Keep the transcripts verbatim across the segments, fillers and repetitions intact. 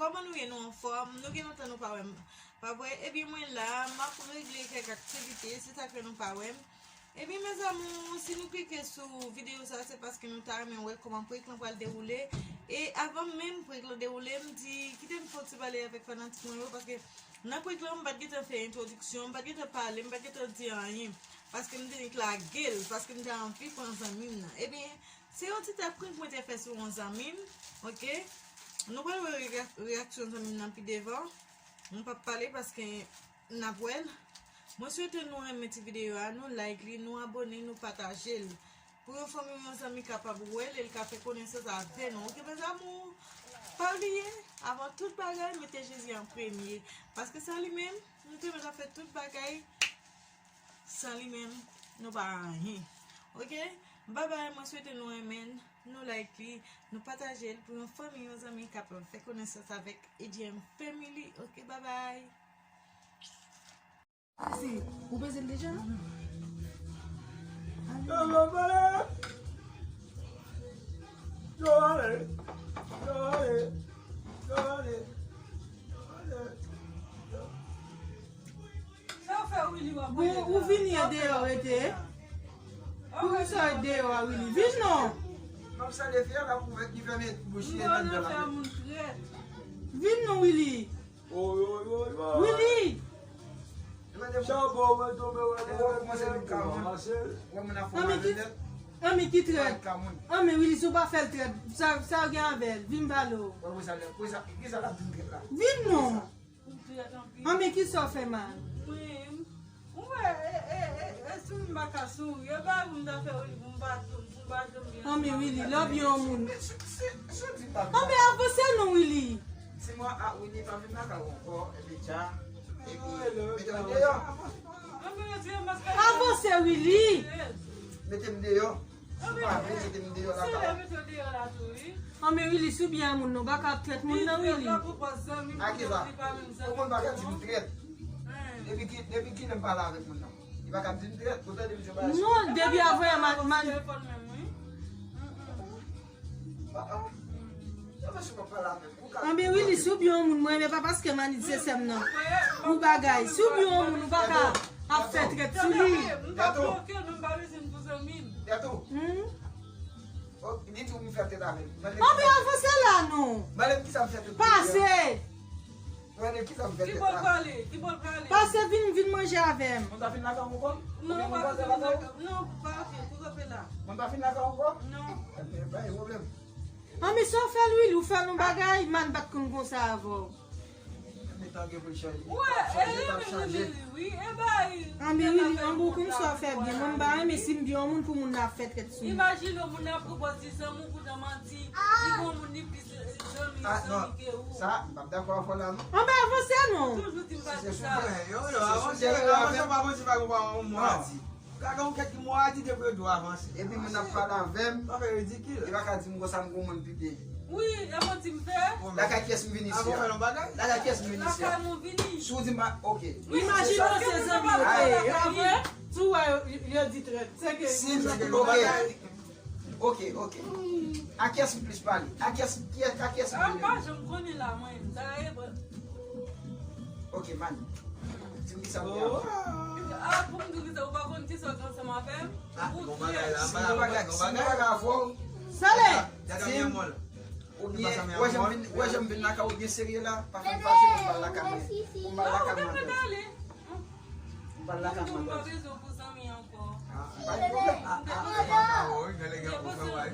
Kòman nou ye? Nou anfòm? Nou gen lontan nou pa wè m, pa vre? Ebyen, mwen la, m ap regle kèk aktivite, se sa k fè nou pa wè m. Ebyen, mes amours, si nou klike sou videyo sa, se paske nou ta renmen wè kòman prank lan pral dewoule. E avan menm prank lan dewoule, m di, kite m fè yon ti pale avèk fanatik mwen yo, paske nan prank lan, m pa t gentan fè entwodiksyon, m pa t gentan pale, m pa t gentan di anyen. Paske m te nik lage l, paske m te anvi pran zanmi m nan. Ebyen, se yon ti tèt prank mwen te fè sou yon zanmi m, oke? Nou pral wè reya-, reyaksyon zanmi m nan pi devan. Mwen p ap pale paske n ap wè l. Mwen swete nou renmen ti videyo a, nou like li, nou abone, nou pataje l. Pou yon fanmi, yon zanmi kapab wè l e l ka fè konesans avè nou. Oke, mes amours? Pa bliye, avan tout bagay, mete Jezi an premye. Paske san li menm, nou te mèt ap fè tout bagay. San li menm, nou pa anyen. Oke? Babay, mwen swete nou renmen l, nou like li, nou pataje l pou yon fanmi, yon zanmi kapab fè konesans avèk A J M Family. Oke, babay. Sisi, ou peze l deja? Bon, ou vini an deyò rete. Pou ki sa w deyò a, Willy? Vin non. Vin non, Willy. Willy! Anmi ki, anmi ki trèt. Anmi Willy, si w pa fè l trèt, sa, sa w gen avè l? Vin pale w. Vin non. Anmi ki sa w fè mal? Ou wè, e, e, e, e, si m pa ka souri, e pa pou m ta fè Willy, pou m pa, pou m pa janm byen. Anmi Willy, lè w byen yon moun. Anmi avanse non, Willy. Si mwen a Willy pa vin lakay ou ankò, epi dja, epi mete m deyò. Avanse, Willy. Mete m deyò. Si w pa vle, mete m deyò lakay ou. Anmi Willy, si w byen yon moun non, pa ka ap trèt moun nan, Willy. A ki sa? Yon moun pa ka di m trèt. Depi ki, depi kilè m pale avèk moun nan? Li pa ka di m trèt, ou tande misye pale sou. Non, depi avan yè, man, man. Anbi Willy, si w byen yon moun, mwen renmen pa paske Manit se sè m nan. Ou bagay, si w byen yon moun, ou pa ka ap fè trèt sou li. Gato. Gato. Hmm? Anbi avanse la non. Pase. Ki bò l prale? Ki bò l prale? Pase vin, vin manje avè m. Mwen pa fin lakay ou ankò? Non, pa fin lakay. Non, pa fin, pou kanpe la. Mwen pa fin lakay ou ankò? Non. Ebyen, pa gen pwoblèm. Anmi, sa w fè l, Willy, ou fè l yon bagay, man pa t konn konsa avè w. Ebyen, tan gen pou l chanje. Wè, e li menm li wi, e bay. Anbi Willy, anbi w konn sa w fè byen, mwen m pa renmen si m byen yon moun pou moun nan ap fè trèt sou mwen. Imajine w, moun nan pran pòz li zanmi w, poutan manti, li gon moun li plis zanmi, zanmi ke ou. Sa, m p ap dakò avè w la non. Anben avanse non. Toujou di m pa di sa. Yo, yo, avanse, avanse, pa manti, pa gon pa yon mwa di. Ka gen yon kèk ki mwa di depi yo dwe avanse. Epi moun ap pale avè m. Bagay ridikil. Li pa ka di m konsa m gon moun pi byen. Wi, e manti m fè. Lakay kiyès m vin isi a? Lakay kiyès m vin isi a? Lakay nou vini. Si w di m pa, oke. Imajine w se zanmi yo te ye, epi tou wè yo, yo di trèt. Se ke si m, oke. Oke, oke. A kiyès m plis pale? A kiyès, kiyès, a kiyès m plis pale? Ah, m pa janm konnen la, mwen. Sa e bon. Oke, man. Di m kisa m te ap fè. Ah, pou m di w kisa, ou pa konn kisa w te ansanm avè m? Ah, bon bagay la, si m bagay, si m bagay avè w. Salè! Di m, oubyen, wè jan m vin, wè jan m vin lakay ou byen serye la, pa fè m fache pou m pa lakay mwen. Pou m pa lakay mwen. Ou pa bezwen pou zanmi ankò. Ah, pa gen pwoblèm. Ah, ah, ah, ah, ah, wi, gen lè gen pou fè bagay.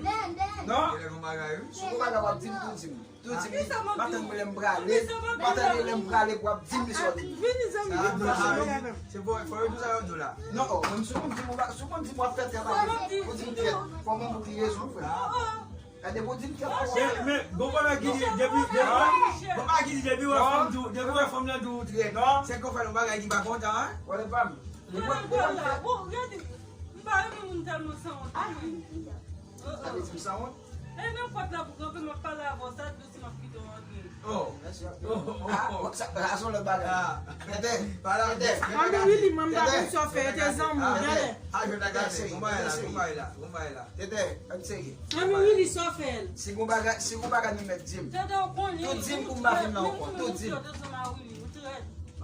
Non. Gen lè gen bagay, wi. Si w gon bagay w ap di m, tou di m. Tou di m. Pa tann mwen lè m prale. Pa tann lè m prale pou w ap di m li sòti. Vini zanmi. Se bon, fò yo di sa yo di w la. Non, oh, mwen si w konn di m, si w konn di m w ap fè travay, ou di m fè. Fò mwen pou ki rezon, frè. Gade pou di m kèk fwa. Men, men, gon bagay ki di, depi, depi, gon bagay ki di, depi wè fanm di w, depi wè fanm nan di w trèt, se ke w fè yon bagay ki pa kontan, en? Wè, pa m. Mwen, mwen, mwen, bon, gade, m pa renmen moun tèlman sanwont. Ah, wi. Sa vle di m sanwont? E nenpòt la pou kanpe, m ap pale avè w, sa dous, m ap kite w antre. Oh. Mèsi anpil. Ah, sa, sa se yon lòt bagay. Tete, Tete. Ann Willy, mwen m pa konn sa w fè, te zanmi w, gade. Ah, jwèt la gate. Bon bagay la, bon bagay la, bon bagay la. Tete, ann serye. Ann Willy, sa w fè l. Si gon bagay, si gon bagay nou mèt di m. Tete, w konnen. Tout di m pou m pa vin la ankò. Tout di m.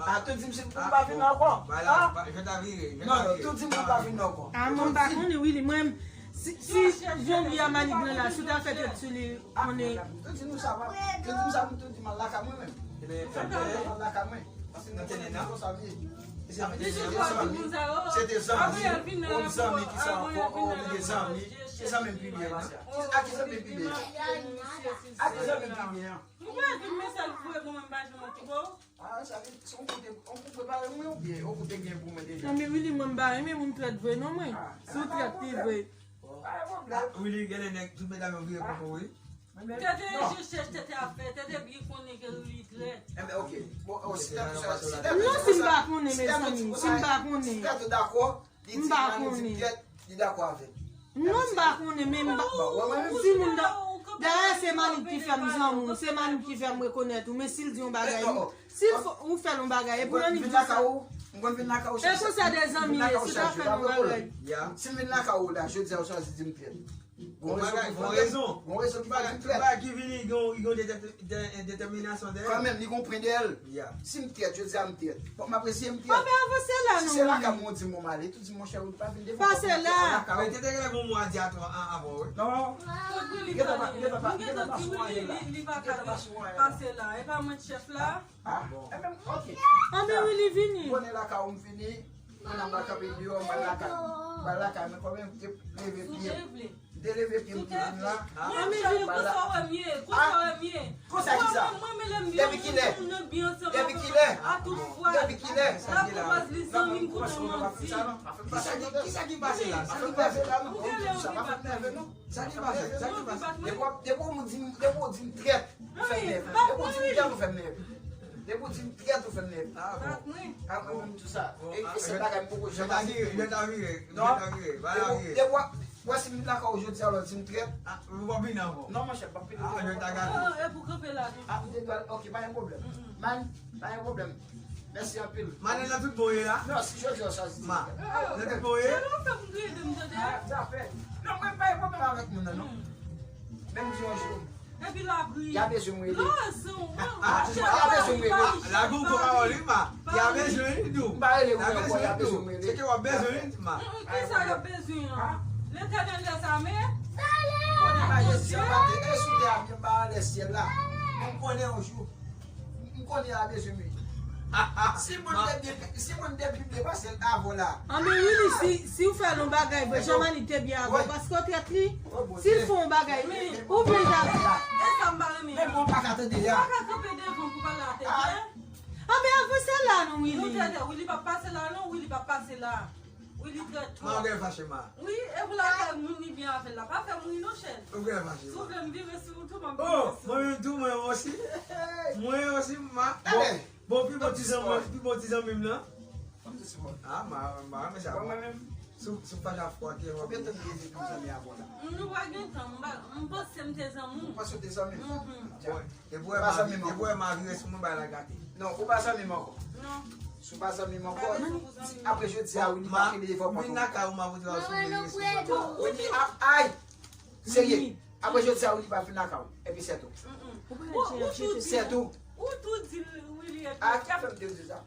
Ah, tout di m si m pa vin la ankò. Ba la, ba, jwèt la vire, jwèt la vire. Non, non, tout di m pou m pa vin la ankò. Ah, mwen m pa konnen, Willy, mwen, si, si Jean-Louis a manip nan la, si w ta fè tèt sou li, konnen. Tout di nou sa, tout di m sa, tout di m al lakay mwen menm. Tout di m al lakay mwen. Paske nou konnen konsa m ye. Se te zanmi, se te zanmi, yon zanmi ki sa ankò, oh, li te zanmi. Se zanmi m pi byen, paske a ki zanmi m pi byen? A ki zanmi m pi byen? Mwen pa vin mesaj pou e mwen m pa janm okipe w. Ah, sa vle di, se yon kote, yon kou prepare mwen oubyen yon kote gen pou mwen deja? Non, men Willy, mwen m pa renmen moun trèt vre non, mwen. Si w trèt, li vre. Pa gen pwoblèm. Willy, gen de nèg, tout medam yo vire kont ou, wi. Tete, je chèch Tete ap fè, Tete byen konnen ke Willy trèt. Enben, ok. Bon, oh, si Tete, si Tete, non, si m pa konnen, mezanmi, si m pa konnen. Si Tete dakò, li di, li di trèt, li dakò avè m. Non, m pa konnen, men m pa, si moun da, dayè, se Manip ki fè m zanmi w, se Manip ki fè m rekonèt ou, men si l di yon bagay, si l fè, ou fè l yon bagay, e pou Manip di sa. M konn vin lakay ou chak jou. E konsa de zanmi ye, si w ta fè l yon bagay. Si m vin lakay ou la, jodi a ou chwazi di m trèt. Gon bagay, gon rezon. Gon rezon ki fè m trèt. Bagay ki vini, gon, gon de, de, de, detèminasyon dèyè. Kanmenm, li gon pwen dèyè l. Si m trèt, jodi a m trèt. Bon, m apresye m trèt. Anben avanse la non. Si se lakay mwen ou di m bon m ale, tou di m monchè ou pa vin devan. Pase la. Men te te gen bon mwa di a tou avan, wi. Non. Gentan pa, gentan pa, gentan pa sou anyen la. Gentan pa sou anyen la. Pase la. E pa mwen k chèf la. Ah, bon. Enben, ok. Anben Willy vini. Konnen lakay ou m vini. Konnen m pa kanpe deyò, m al lakay. M al lakay, men kanmenm, m te leve pye m. M te leve pye m te vin la. Mwen menm vin konsa w wè m ye, konsa w wè m ye. Konsa ki sa? Mwen menm lè m byen, moun nan byen ansanm avè mwen. Depi kilè? Depi kilè? Sa ki la? Lakou baz li zanmi m kote w manti. Kisa ki, kisa ki pase la? Sa ki pase la? Ou genlè ou bat mwen. Sa ki pase? Sa ki pase? Depi w ap, depi w di m, depi w di m trèt, ou fè m nève. Depi w di m trèt, ou fè m nève. Depi w di m trèt, ou fè m nève. Ah, bon. Ah, mwen menm tou sa. E, e se bagay m poko janm ase. Jwèt la vire, jwèt la vire. Non. Jwèt la vire. Depi w, depi w, w ap, w ap si m lakay ou jodi a, lè w di m trèt. Ah, ou p ap vin ankò. Non, monchè, m p ap vin ankò. Ah, jwèt la gate. Ah, e pou kanpe la tou. Ah, m te dwe al, ok, pa gen pwoblèm. Man, pa gen pwoblèm. Mèsi anpil. Madanm nan tout bon ye la? Non, si jodi a w chwazi di. Ma, nan tout bon ye? Se nou fè m kriye de m tande a. Ah, zafè. Non, mwen pa gen pwoblèm avèk moun nan, non. Menm di yon jou. Epi l ap ri. Y a bezwen m rele. Lòzon, lòzon. Y a bezwen m rele. La gon gwo pawòl, wi, ma. Y a bezwen, wi, nou. M pa rele ou ankò, y a bezwen m rele. Se ke w ap bezwen, wi, ma. Kisa y ap bezwen an? Letènèl dèzame. Konnen majestè a pa te esou tè a, men pa anlè syèl la. Men m konnen yon jou. M konnen a bezwen mwen. Si moun te byen, si moun te pi byen pase l avan la. Anben Willy, si, si w fè l yon bagay vre, jan Manip te byen avè w, paske w trèt li, si l fè yon bagay, ou vle l ta. E sa m pa renmen. Men bon, pa ka tande a. Ou pa ka kanpe devan pou pale a Tete. Anben avanse la non, Willy. Non, Tete, Willy p ap pase la non, Willy p ap pase la. Wi, li trèt twòp. Ma, ou gen fache, ma. Wi, e pou lakay moun li byen avè l la. Pa fè m ri non, chèn. Ou gen fache, ma. Si w vle m vire sou ou tou, m ap vire sou ou. Oh, mwen menm tou, mwen osi. Mwen osi, ma. Bon, bon, pi bon ti zanmi, pi bon ti zanmi m nan. Ah, ma, ma, renmen sa, ma. Si w, si w pa ka fwa ke. Konbyen tan nou ye depi nou zanmi avè w la? Nou pa gen tan, m pa, m panse m te zanmi w. Ou panse w te zanmi m? Mhm. Bon. Depi w wè ma, depi w wè ma vire sou mwen, bagay la gate. Non, ou pa zanmi m ankò. Non. Si w pa zanmi m ankò, apre jodi a, Willy pa kenbe devan pòt ou. Vin lakay ou, ma voye w sou vire sou mwen. Willy ap, ay! Serye. Apre jodi a, Willy pa vin lakay ou. Epi sètou. Sètou. Ou tou di Willy epi. A ki afè m te di sa?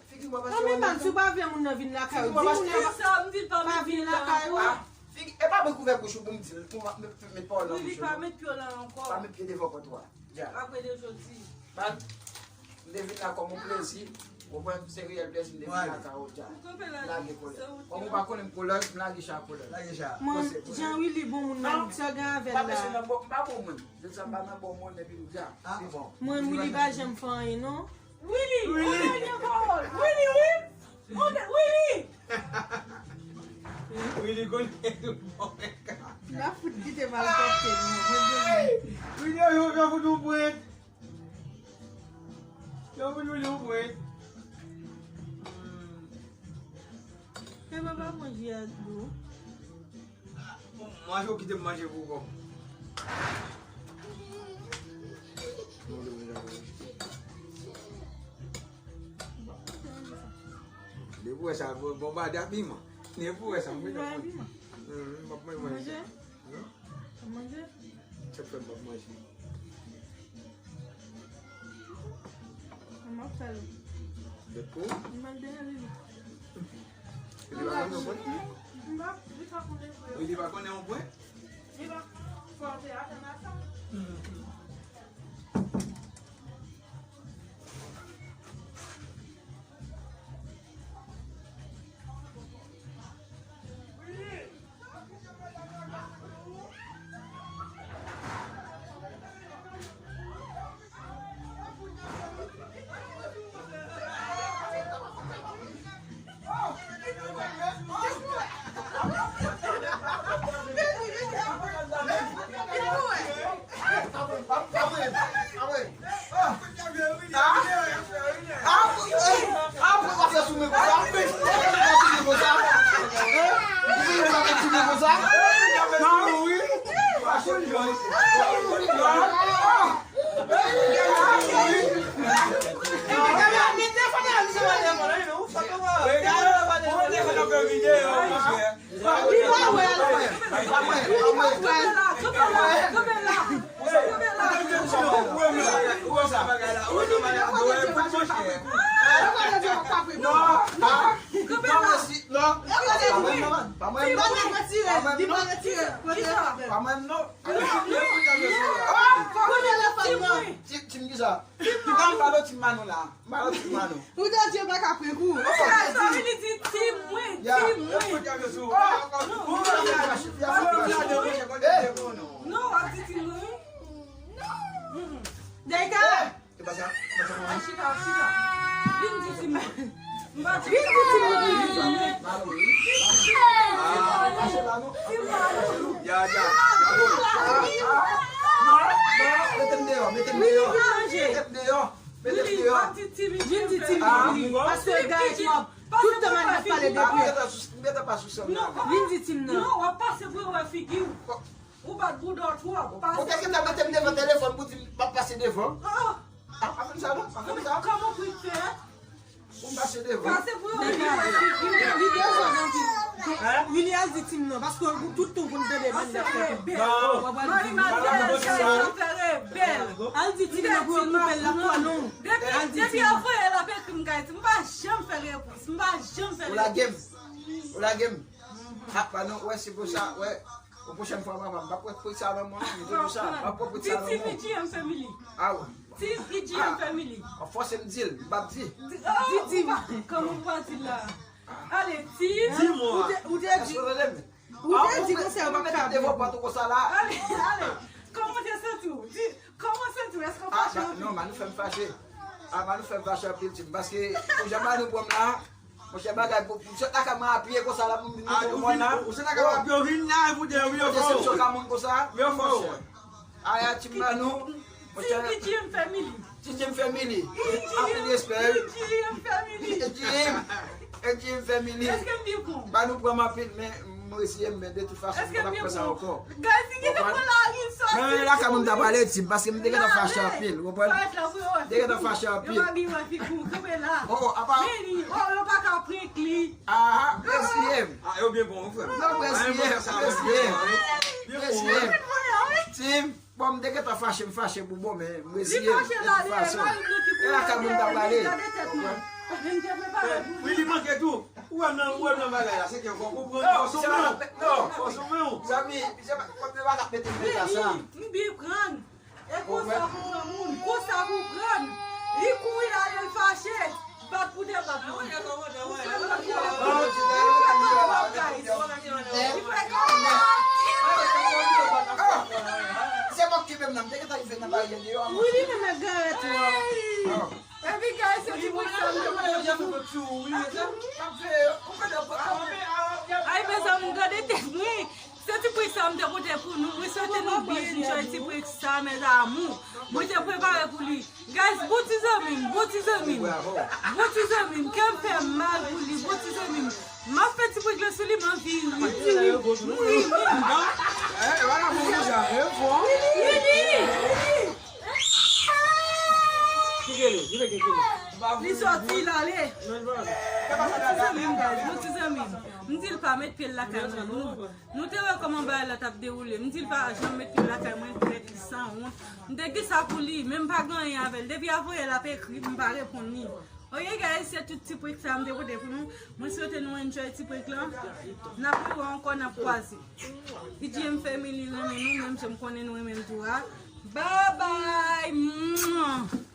Figi m pa pase. Non, men man, si w pa vle moun nan vin lakay ou, di moun nan pa vin lakay ou. Figi, e pa mwen k ouvè bouch ou pou m di l, pou m met pawòl nan bouch ou. Willy pa met pye w la ankò. Pa met pye devan pòt ou a. Dja. Apre de jodi. Man, m te vin la kòm yon plezi. Ou konprann? Se reyèl plezi m te vin lakay ou dja. Lage kòlèt. Kòm ou pa konnen m kolèz, m lage chay a kolèz. Lage chay a. Mwen, jan Willy bon moun nan, sa gen avè l la. M pa bezwen nan bon, m pa bon moun. Jodi a m pa nan bon moun epi m dja. Ah, bon. Mwen, Willy pa janm fè anyen, non. Willy, on dènye pawòl. Willy, wi. On dè-, Willy. Willy konnen tout bon. N ap fout kite malpwòpte nou. Willy, yo, yo fout nou pwent. Yo fout nou pwent. E papa manje a dlo. Manje ou kite m manje pou kò m. Ou wè sa, bon, bon, badi a piman. Nen pou wè sa, mwen manje. Manje? Non? Manje? Sa fè m ap manje. M ap fè l. Dèt pou? M al dèyè li. Li pa konnen yon pwen? M pa, li pa konnen pou yo. Li pa konnen yon pwen? Li pa fò te atann a sa. Tim, tim kisa? Tim Manou. M pa nan tim Manou la. M pa nan tim Manou. Ou te di yo pa ka prank ou. Sa vle di tim mwen, tim mwen. Non, w ap di tim mwen, wi. Dega! Ay, chita, chita. Vin di tim mwen. M pa di. Vin di tim mwen. Tim Manou. Ya, ya, ya, bon. Mete m deyò, mete m deyò. Mete m deyò. Mete m deyò. Vin di tim mwen. Paske gade twòp. Tout tan Manou ap pale de pye. M gentan pa sou sèn nan. Vin di tim nan. Non, w ap pase pou yo wè figi w. Ou bat bouda w twòp. Ou te gentan mete m devan telefòn pou di m m ap pase devan. Ah, pa fè m sa non, pa fè m sa. Kòman pou l fè? Pou m pase devan. Pase pou yo wè figi w. Li bezwen anpil. Willy, al di tim nan, paske tout tan konn tande bandi ap fè rebèl. W ap al di. Al di tim nan pou yo koupe l la twò long. Depi, depi yo voye l ap ekri m, guys, m pa janm fè repons. M pa janm fè repons. Ou lage m. Ou lage m. Ah, pa non, wè, se pou sa, wè. Yon pwochèn fwa, papa, m p ap pran prik sa nan men w non, m te di w sa, m p ap pran prik sa nan men w. Di T V G M Family. Ah, wè. T V G M Family. Fòse m di l, m p ap di. Di, oh, di, di. Kòman w pa di l la? Ale, di. Di mwen. Ou te, ou te di, ou te di konsa yo p ap ka. Devan pòt ou konsa la. Ale, ale. Kòman w te santi w? Di, kòman w santi w? Èske w fache anpil? Non, Manou fè m fache. Ah, Manou fè m fache anpil, Tim. Paske, pou jan Manou pran m la, monchè, bagay pou, pou sot lakay mwen a pye konsa la, pou m vin monte yon mòn la. Ou sot lakay mwen a pye, ou vin la, pou de wi, yo fò. Monchè. Aya, Tim Manou. Monchè. T V G M Family. T V G M Family. Anpil respè. T V G M Family. T V G M. T V G M Family. Èske m byen bon? Manou pran m anpil, men m resiye, men de tout fason, m pa t ap fè sa ankò. Guys, li gentan pran lari, l soti. Men lakay mwen m ta prale, Tim, paske m te gentan fache anpil, ou konprann? M te gentan fache anpil. Yo pa gen wè figi w, kanpe la. Oh, oh, apa. Vini, oh, yo pa ka prank li. Ah, ah, presiye m. Ah, yo byen bon, frè. Non, presiye m, presiye m. Presiye m. Tim, bon, m te gentan fache, m fache pou bon, men m resiye m de tout fason. E lakay mwen m ta prale. Wi, li manke tou. Ou wè m nan, ou wè m nan bagay la, se ke fò konprann, fò soumen w. Non, fò soumen w. Zanmi, se pa, kòm se pa k ap mete m nan sa. M byen pran. E konsa pou pran moun, konsa pou pran. Li kouri la, li fache. Bat pou de bat, non. Li fè kòman? Se mwen ki menm nan, m te gentan rive nan baryè deyò. Wi, li menm ak garèt ou an. Epi guys, se ti prank sa m te pote pou nou. Ay, mezanmi, gade tèt mwen. Se ti prank sa m te pote pou nou. Mwen swete nou byen enjoy ti prank sa, mes amours. Mwen te prepare pou li. Guys, bon ti zanmi m, bon ti zanmi m. Bon ti zanmi m, kè m fè mal pou li, bon ti zanmi m. M ap fè ti prank la sou li, m anvi ri, m ri, m ri. Wi, wi. Li soti, l ale. Nou ti zanmi m, guys, nou ti zanmi m. M di l pa met pye l lakay mwen. Nou, nou te wè kòman bagay la t ap dewoule. M di l pa janm met pye l lakay mwen, trèt, li sanwont. M te di sa pou li, men m pa gen anyen avè l. Depi avanyè l ap ekri, m pa reponn li. Ok, guys, se tout ti prank sa m te pote pou nou. Mwen swete nou enjoy ti prank lan. N ap rewè ankò, n ap kwaze. P J M Family renmen nou, menm jan m konnen nou renmen m tou a. Bye bye! Mwah!